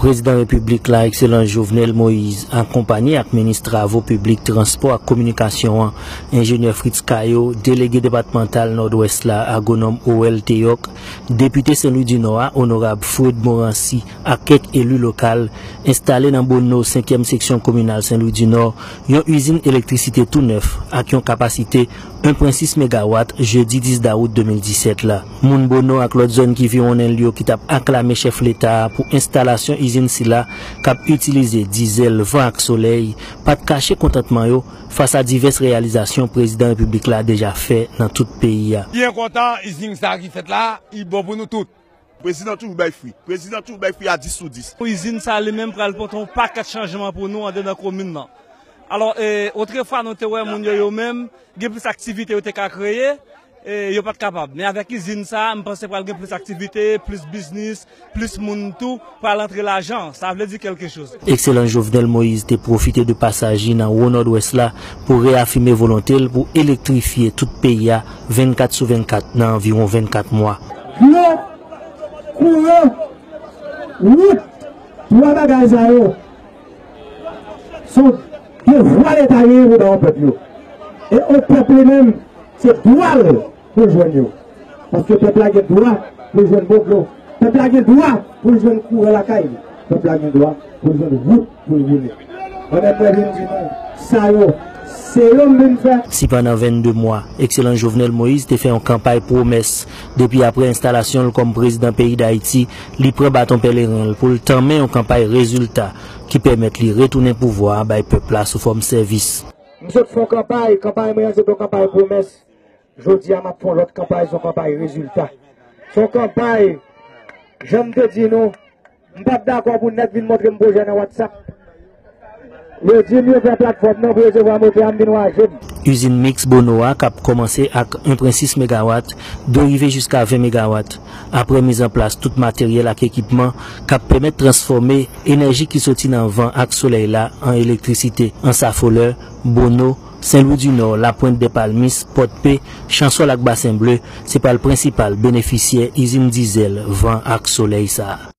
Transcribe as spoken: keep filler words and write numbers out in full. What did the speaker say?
Prezidan Repiblik la, Ekselans Jovenel Moïse, akonpanye ak minis travo piblik, transpò ak kominikasyon an, enjenyè Fritz Caillot, delege depatmantal Nòdwès la, agwonòm Owel Théoc, depite Sen Lwi di Nò a, onorab Fred Morancy, ak kèk eli lokal, enstale nan Bono, senkyèm seksyon kominal Sen Lwi di Nò, yon izin elektrisite tou nèf ak yon kapasite en pwen sis megawat, jedi dis dawout de mil disèt la. Moun Bono ak lòt zòn ki viwonnen l yo ki t ap aklame chèf Leta a pou enstalasyon izin sila k ap itilize dizèl, van ak solèy, pa t kache kontantman yo fas a divès reyalizasyon prezidan repiblik la deja fè nan tout peyi a. Byen kontan, izin sa ki fèt la, li bon pou nou tout. Prezidan toujou bay fwi. Prezidan toujou bay fwi a dis sou dis. Izin sa li menm pral pote yon pakèt chanjman pou nou andedan komin nan. Alò, e, otrefwa nou te wè moun yo, yo menm, gen plis aktivite yo te ka kreye, e, yo pa t kapab. Men avèk izin sa, m panse pral gen plis aktivite, plis biznis, plis moun tou, pral antre lajan. Sa vle di kèlke choz. Ekselans Jovenel Moïse te pwofite de pasaj li nan Wo Nòdwès la pou reyafime volonte l pou elektrifye tout peyi a vennkat sou vennkat nan anviwon vennkat mwa. Dlo, kouran, wout, twa bagay sa yo, se yon devwa Leta genyen pou ba yon pèp yo. E yon pèp li menm, se dwa l pou l jwenn yo. Paske pèp la gen dwa pou l jwenn bon dlo. Pèp la gen dwa pou l jwenn kouran lakay li. Pèp la gen dwa pou l jwenn wout pou l woule. Mwen menm mwen vin di nou, sa yo, se yo m vin fè. Sipandan vennde mwa, Ekselans Jovenel Moïse te fè yon kanpay pwomès. Depi apre enstalasyon l kòm prezidan peyi Dayiti, li pran baton pèleren l pou l tanmen yon kanpay rezilta ki pèmèt li retounen pouvwa a bay pèp la sou fòm sèvis. M sot fè yon kanpay, kanpay mwen an se te yon kanpay pwomès. Jodi a, m ap fè yon lòt kanpay, se yon kanpay rezilta. Se yon kanpay, jan m te di nou, m p ap dakò pou nèg vin montre m pwojè nan WhatsApp. Yo di m yo fè platfòm nan pou yo resevwa motè a, m vin raje m. Izin miks Bono a k ap kòmanse ak en pwen sis megawat, dwe rive jiska ven megawat, apre mizanplas tout materyèl ak ekipman k ap pèmèt transfòme enèji ki soti nan van ak solèy la an elektrisite. Ansafolè, Bono, Sen Lwi di Nò, Lapwent dè Palmis, Pòdpe, Chansòl ak Basen Ble, se pral prensipal benefisyè izin dizèl, van ak solèy sa a.